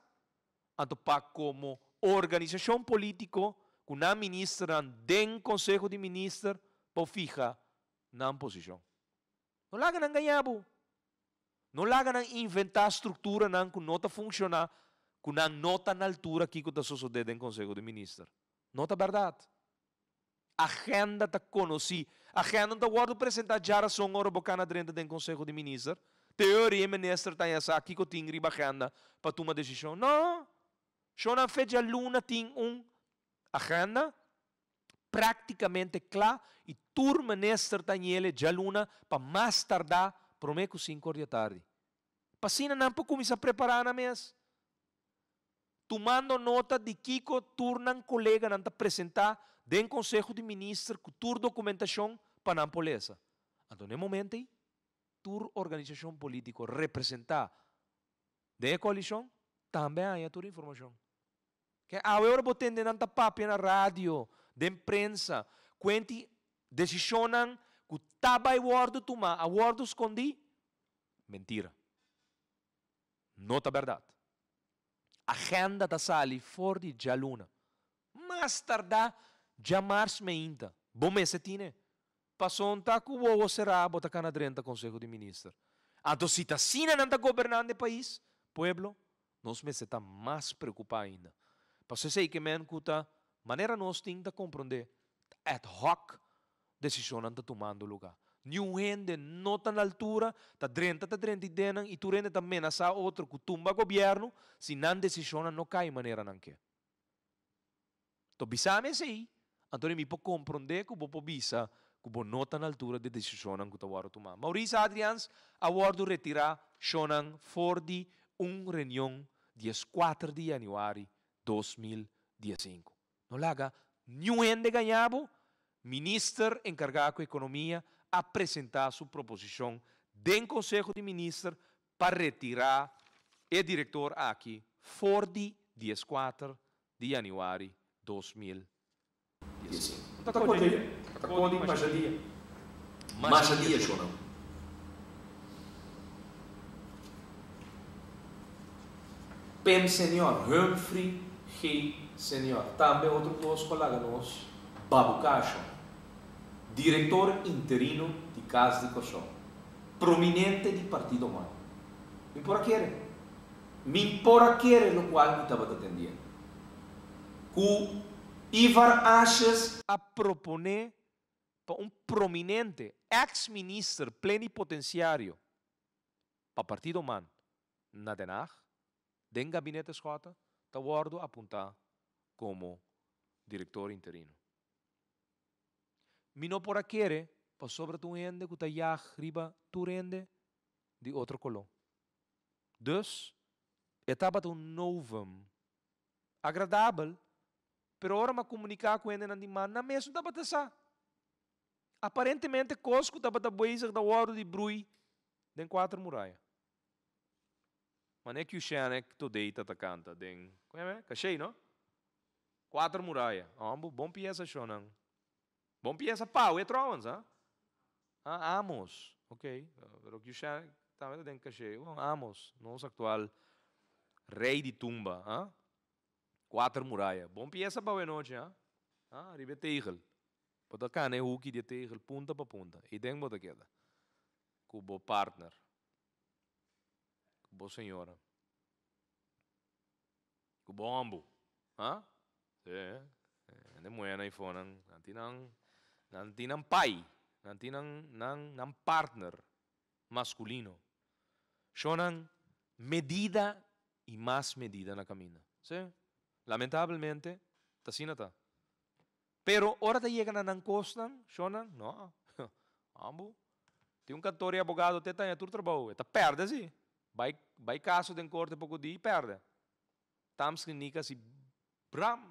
anto pa komo organisashon polítiko ku nan ministernan den Konseho di Minister por fiha nan posishon. No laga nan gaña bo. No laga nan inventá strukturanan ku no ta funshoná, ku nan no ta na altura kiko ta sosodé den Konseho di Minister. No ta bèrdat. Agenda ta konosí. Agenda no ta wòrdu presentá djarason ora bo kana drenta den Konseho di Minister. Teoria e minister ta haña sa kiko tin riba agenda pa tuma desishon. No! Shonnan fe djaluna tin un agenda práktikamente kla i tur minister ta ñele djaluna pa mas tardá promé ku 5 or di atardi. Pa asina nan por kuminsá prepará nan mes, tumando nota di kiko tur nan koleganan ta presentá den Konseho di Minister ku tur dokumentashon pa nan por lesa. Anto na e momento ei tur organisashon polítiko representá den e koalishon tambe a haña tur informashon. Ke awe ora bo tende nan ta papia na radio, den prensa, kuenti desishonnan ku ta bai wòrdu tumá a wòrdu skondí? Mentira. No ta bèrdat. Agenda ta sali for di djaluna. Mas tardá djamars meinta. Bo mester tine. Pasobra ku wowo será bo ta kana drenta Konseho di Minister. Anto si ta asina nan ta gobernando e pais, pueblo, nos mester ta mas preokupá ainda. Pasobra esei ke men ku ta manera nos tin ta komprondé, ta ad hoc desishonnan ta tumando lugá. Niun hende no ta na altura, ta drenta ta drenta ideanan i tur hende ta menasá otro ku tumba gobièrnu si nan desishonnan no kai manera nan ke. To bisa mi esei, anto mi por komprondé ku bo por bisa ku bo no ta na altura di e desishonnan ku ta wòrdu tumá. Maurice Adriaans a wòrdu retirá shonnan for di un reunion 14 di yanüari 2015. No laga niun hende gaña bo, Minister enkargá ku ekonomia a presentá su proposishon den Konseho di Minister pa retirá e direktor aki for di 14 di yanüari 2015. Ta kon dia? Ta kon di masha dia? Masha dia shonnan. Pem Senior, Humphrey G. Senior, tambe otro kos ku a laga nos babuká shon. Direktor interino di Kas di Kòrsou, prominente di Partido man. Mi por a kere. Mi por a kere lokual mi tabata tendiendo. Ku Ivar Asjes a proponé pa un prominente eks minister plenipotensiario pa Partido man na Den Haag, den Gabinete Schotte, ta wòrdu apuntá komo direktor interino. Mi no por a kere pasobra ta un hende ku ta yag riba tur hende di otro koló. Dus, e tabata un novum agradabel, pero ora mi a komuniká ku hendenan di man, nan mes no tabata sa. Aparentemente kos ku tabata bezig ta wòrdu di brui den kuater muraya. Manera ku Shannon today ta ta kanta den, kon yama e? Kashei, no? Kuater muraya. Hombo, bon piesa shonnan. Bon piesa pawe trouwens, ha? Ah, Amos. Ok. Pero Q-Shannon tambe ta den Kashei. Bon, Amos, nos aktual rei di tumba, ha? Kuater muraya. Bon piesa pa awenochi, ha? Ha, riba e tegel. Bo ta kana e huki di e tegel punta pa punta. Ei den bo ta keda. Ku bo partner. Ku bo señora. Ku bo hombu. Ha? Sí. Hende muhé na ifo nan, nan tin nan, nan tin nan pai, nan tin nan, nan, nan partner maskulino. Shonnan medida i mas medida na kaminda. Sí. Lamentabelmente, ta asina ta. Pero ora ta yega na nan kosnan, shonnan, no. Hombu. Tin un kantor i abogado te taña tur trabou. E ta pèrdè si. Bai, bai kaso den korte poko di i pèrdè. Tams Klinika si bram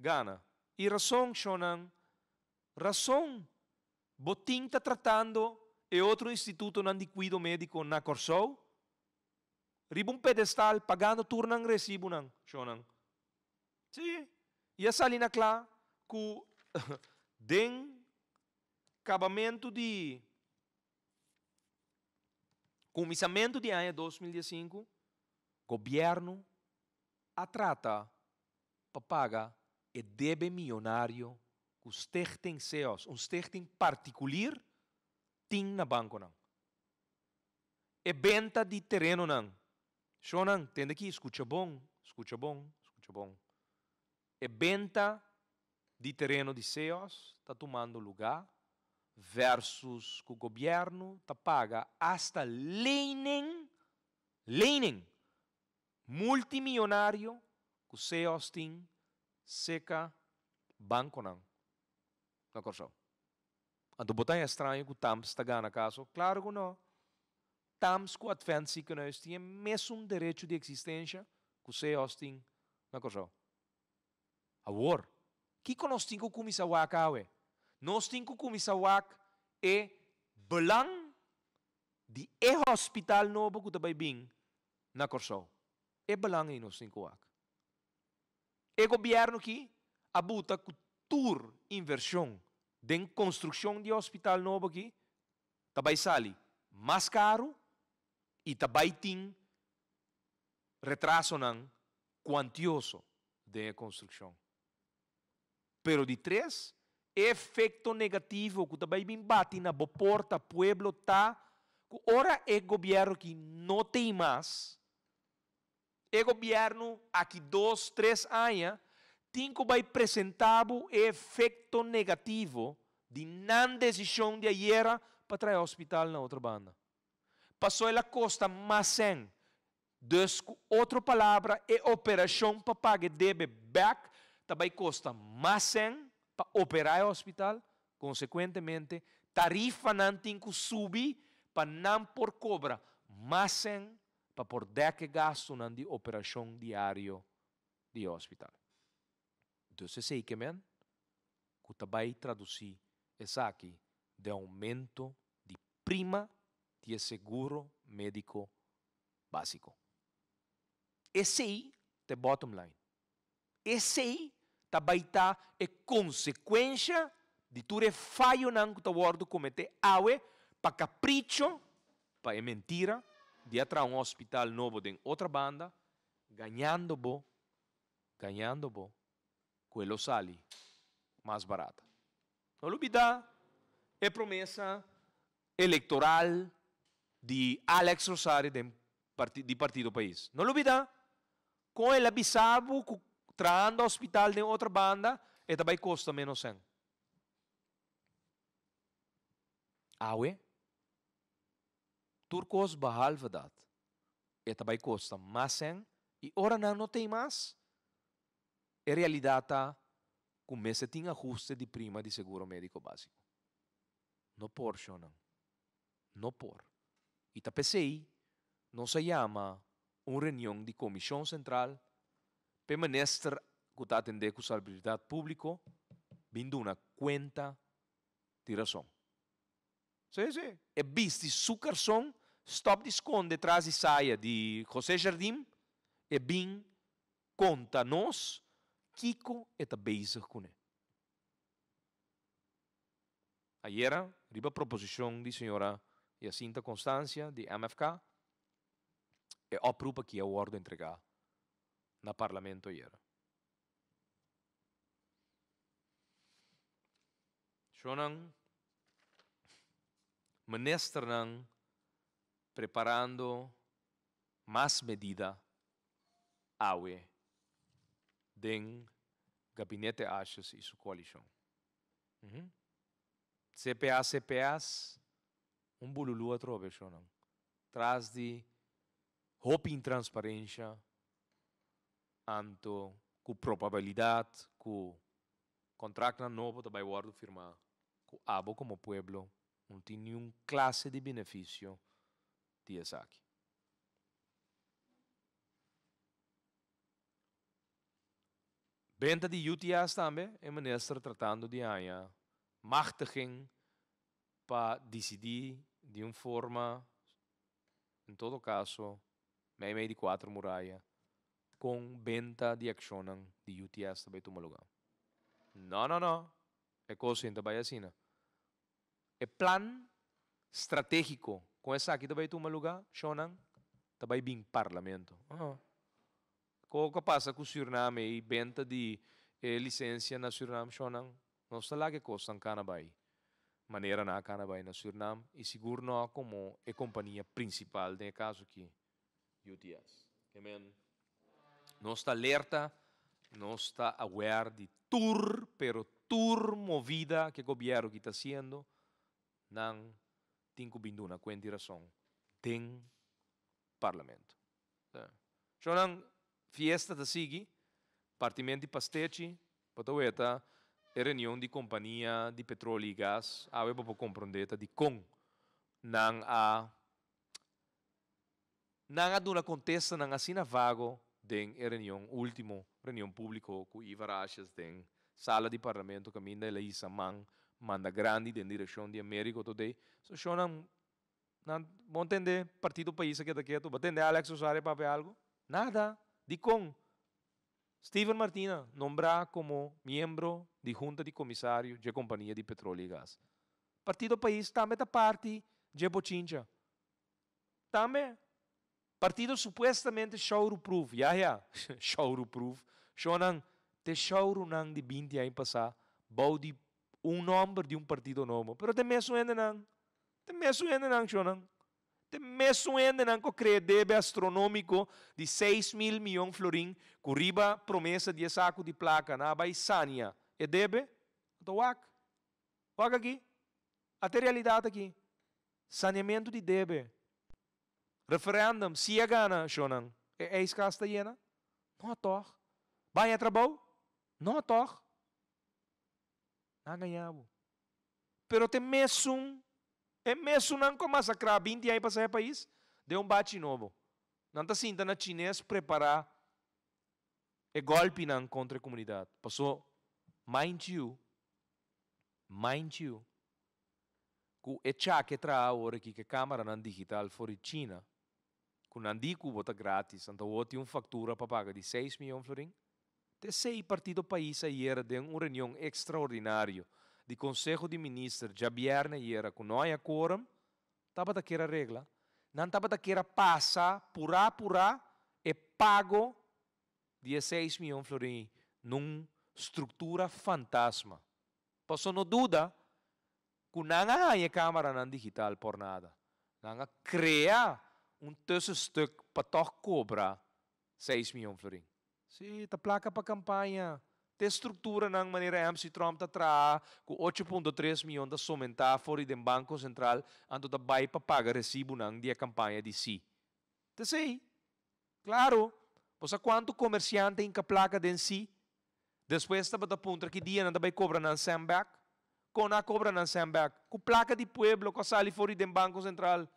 gana. I rason, shonnan, rason. Bo tin ta tratando e otro institutonan di kuido médiko na Kòrsou riba un pedestal pagando tur nan resibunan, shonnan. Sí, i a sali na kla ku den kabamentu di kuminsamentu di aña 2015, gobièrnu a trata pa paga e debe miyonario ku Stichting Seos, un stichting partikulir, tin na bankonan. E benta di terenonan. Shonnan, tende aki, skucha bon, skucha bon, skucha bon. E benta di tereno di Seos ta tumando lugá versus ku gobièrnu ta paga asta lening, lening, multimillonario ku Seos tin seka bankonan na Kòrsou. Anto bo ta haña straño ku Tams ta gana kaso? Klaro ku no. Tams ku Advent Ziekenhuis tin e mesun derecho di eksistensha ku Seos tin na Kòrsou. Awor, kiko nos tin ku kuminsá wak awe? Nos tin ku kuminsá wak e belang di e hospital nobo ku ta bai bin na Kòrsou. E belang ei nos tin ku wak. E gobièrnu ki a buta ku tur invershon den konstrukshon di e hospital nobo aki ta bai sali mas karu i ta bai tin retrasonan kuantioso den e konstrukshon. Pero di tres, e efekto negativo ku ta bai bin bati na bo porta pueblo ta ku ora e gobièrnu aki no tei mas, e gobièrnu aki dos, tres aña tin ku bai presentá bo e efekto negativo di nan desishon di ayera. pa traha hospital na Otrobanda. Pasó el a kosta mas sèn. Dus ku otro palabra e operashon pa paga e debe bèk ta bai kosta mas sèn pa operá e hospital, konsekuentemente tarifanan tin ku subi pa nan por kobra mas sèn pa por dèk e gastunan di operashon diario di e hospital. Dus esei ke men ku ta bai tradusí esaki den oumento di prima di e seguro médiko básiko. Esei ta e bottom line. Esei ta bai ta e konsekuensha di tur e fayonan ku ta wòrdu kometé awe pa kapricho, pa e mentira di a traha un hospital nobo den Otrabanda, gañando bo, gañando bo ku e lo sali mas barata. No lubidá e promesa elektoral di Alex Rosario den di Partido Pais. No lubidá kon el a bisa bo ku trahando hospital den Otrabanda e ta bai kosta ménos sèn. Awe tur kos behalve dat e ta bai kosta mas sèn i ora nan no tei mas e realidat ta ku mester tin ahuste di prima di seguro médiko básiko. No por, shonnan. No por. I ta p'esei nos a yama un reunion di Komishon Sentral p'e minister ku ta atendé ku Salubridat Públiko bin duna kuenta di rason. Sí, sí. E bisti su karson, stòp di skonde tras di saya di José Jardim, e bin konta nos kiko e ta bezig kuné. Ayera, riba proposishon di señora Jacinta Constancia di MFK, e oproep aki a wòrdu entregá na Parlamento ayera. Shonnan, ministernan preparando mas medida awe den Gabinete Asjes i su koalishon. CPA CPS un bululu atrobe shonnan tras di hopi intransparensha anto ku probabilidat ku kontraktnan nobo ta bai wòrdu firmá ku abo komo pueblo no tin niun klase di benefisio di esaki. Benta di UTS tambe e minister tratando di haña machtiging pa disidí di un forma, en todo kaso meimei di kuater muraya, kon benta di akshonnan di UTS ta bai tuma lugá. No, no, no, e kos sin ta bai asina. E plan stratégiko kon esaki ta bai tuma lugá, shonnan, ta bai bin Parlamento. Kiko a pasa ku Surnam ei benta di e lisensia na Surnam shonnan? Nos ta laga e kosnan kana bai manera nan a kana bai na Surnam i sigur no komo e kompania prinsipal den e kaso aki, UTS. Ke men nos ta alerta, nos ta aware di tur pero tur movida ku e gobièrnu aki ta hasiendo, nan tin ku bin duna kuenta i rason den Parlamento. Shownan fiesta ta sigui, partimento di pastechi, bo ta weta e reunion di kompania di petroli i gas, awe bo por komprondé ta dikon nan a nan a duna kontestanan asina vago den e reunion ultimo reunion públiko ku Ivar Asjes den sala di parlamento kaminda el a hisa man manda grandi den direkshon di Americo Today. So shownan Nan bon tende Partido Pais a keda ketu. Bo tende Alex Rosario papia algu? Nada! Dikon? Steven Martina nombrá komo miembro di Hunta di Komisario dje kompania di petrolio i gas. Partido Pais tambe ta parti dje bochincha. Tambe partido supuestamente showru-proof. Ya ya, showru-proof. Shownan, te showrunan di binti aña pasá bou di un nòmber di un partido nobo. Pero te mesun hendenan. Te mesun hendenan, shonnan. Te mesun hendenan ku a krea debe astronómiko di 6000 mion florin ku riba promesa di e saku di plaka nan a bai sania e debe. Anto wak. Wak aki. Ata e realidat aki. Saneamentu di debe. Referendum, si a gana, shonnan, e ijskast ta yena? No tòg. Baña trabou? No tòg. Nan a gaña bo. Pero t'e mesun, e mesunnan ku a masakrá binti aña pasá e pais, den un bachi nobo. Nan ta sinta na chines prepará e gòlpinan kontra e komunidat. Paso, mind you, mind you, ku e chake traha awor aki ku e kameranan digital for di China, ku nan di ku bo ta gratis, anto awor tin un faktura pa paga di seis miyon florin. T'esei Partido Pais ayera den un reunion ekstraordinario di Konseho di Minister djabièrnè ayera ku no haña quorum, tabata kier a regla. Nan tabata kier a pasa purá purá e pago di e seis miyon florin nun struktura fantasma. Paso no duda ku nan a haña e kameranan digital por nada. Nan a krea un tussenstuk pa tòg kobra seis miyon florin. Sí, ta plaka pa kampaña. Te strukturanan manera MC Tromp ta traha ku ocho punto tres miyon ta somentá for di den Banko Sentral anto ta bai pa paga resibunan di e kampaña di sí. T'esei. Klaro, bo sa kuantu komersiante hinka plaka den sí? Despues tabata puntra ki dia nan ta bai kobra nan sèn bèk. Kon nan a kobra nan sèn bèk? Ku plaka di pueblo ku a sali for di den Banko Sentral.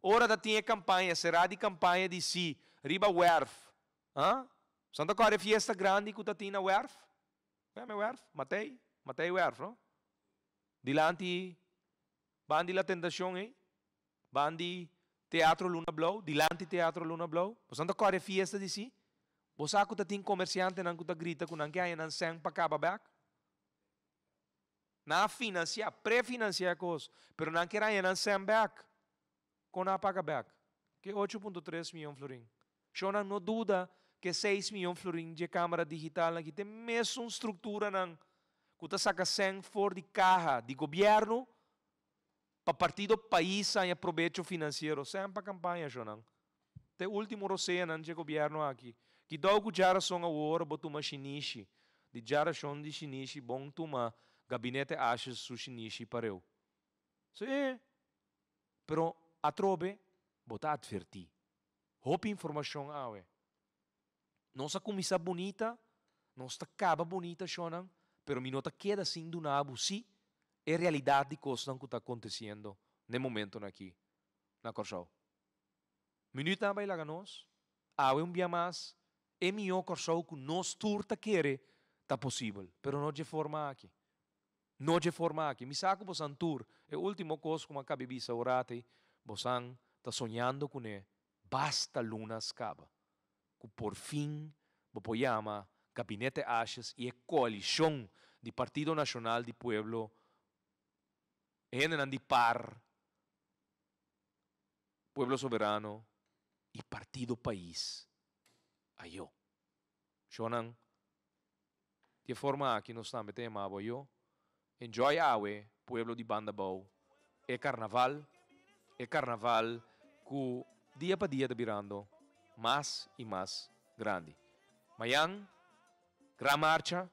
Ora ta tin e kampaña, será di kampaña di sí, riba wèrf. Ha? Bo ta kòrda e fiesta grandi ku ta tin na wèrf? Ku yama e wèrf? Matei? Matei wèrf, no? Dilanti Bandi La Tentashon ei. Bandi Teatro Luna Blou, dilanti Teatro Luna Blou. Boso nan ta kòrda e fiesta di si? Bo sa ku ta tin komersiantenan ku ta grita ku nan ke haña nan sèn pa kaba bèk? Nan a finansiá, prefinansiá e kos, pero nan kier haña nan sèn bèk. Kon nan a paga bèk? Ke ocho punto tres miyon florin. Shownan no duda ke seis miyon florin dje kamera digitalnan ki tin mesun strukturanan ku ta saka sèn for di kaha di gobièrnu Pa partido pais haña probecho finansiero sèn pa kampaña shonan. Te último roseanan dje gobièrnu aki. Kidou ku djarason awor bo tuma shinishi. Di djarashon di shinishi bon tuma gabinete Asjes su shinishi pareu. Sí. Pero atrobe bo ta atvertí. Hopi informashon awe. Nos a kuminsá bunita, nos ta kaba bunita shonnan, pero mi no ta keda sin duna bo sí e realidat di kosnan ku ta akontesiendo n'e momentonan aki na Kòrsou. Minütnan a bai laga nos, awe un bia mas, e mihó Kòrsou ku nos tur ta kere ta posibel, pero no dje forma aki. No dje forma aki. Mi sa ku bosan tur, e último kos ku mi a kabi bisa ora ei, bosan ta soñando kuné basta lunas kaba. ku por fin bo por yama Gabinete Asjes i e koalishon di Partido Nashonal di Pueblo, e hendenan di par, Pueblo Soberano i Partido Pais. Ayo. Shonnan, di e forma aki nos tambe ta yama bo ayo. Enjoy awe, pueblo di Banda Bou, e karnaval, e karnaval ku dia pa dia ta birando mas i mas grandi. Mayan, gran marcha,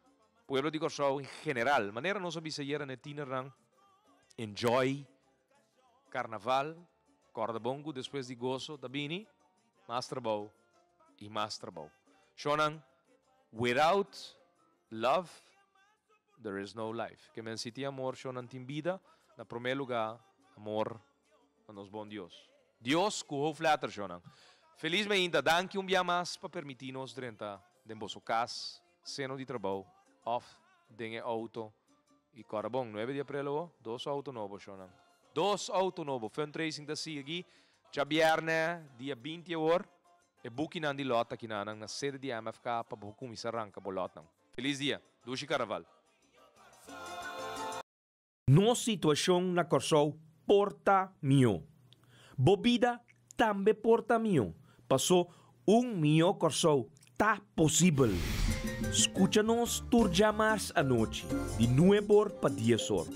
pueblo di Kòrsou en general, manera nos a bisa ayera na e tienernan, enjoy karnaval, kòrda bon ku despues di goso ta bini mas trabou i mas trabou. Shonnan, without love, There is no life. Ke men si tin amor shonnan tin bida, na prome luga amor na nos bon Dios. Dios ku hoofdletter shonnan. Felis meinta, danki un bia mas pa permiti nos drenta den boso kas, seno di trabou of den e auto i kòrda bon, nuebe di aprel awo, dos auto nobo shonnan. Dos auto nobo, fundraising ta sigui djabièrnè dia binti awor, e bukinan di lòt ta kinanan na sede di MFK pa bo kuminsá ranka bo lòtnan. Feliz dia. Dushi Carnaval. Nos situashon na Kòrsou por ta mihó. Bo bida tambe por ta mihó, pasó un mihó Kòrsou ta posibel. Skucha nos tur djamars anochi di nueb'or pa dies'or,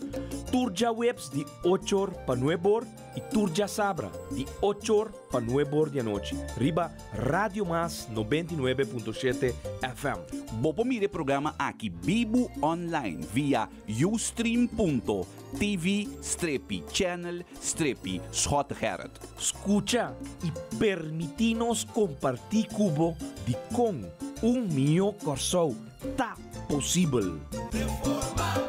tur djaweps di och'or pa nueb'or. i tur djasabra di ochor pa nuebor di anochi riba Radio Mas 99.7 FM. Bo por mira e programa aki bibu online via ustream.tv strepi channel strepi Schottegerrit. Skucha i permití nos kompartí ku bo dikon un mihó Kòrsou ta posibel. Reforma.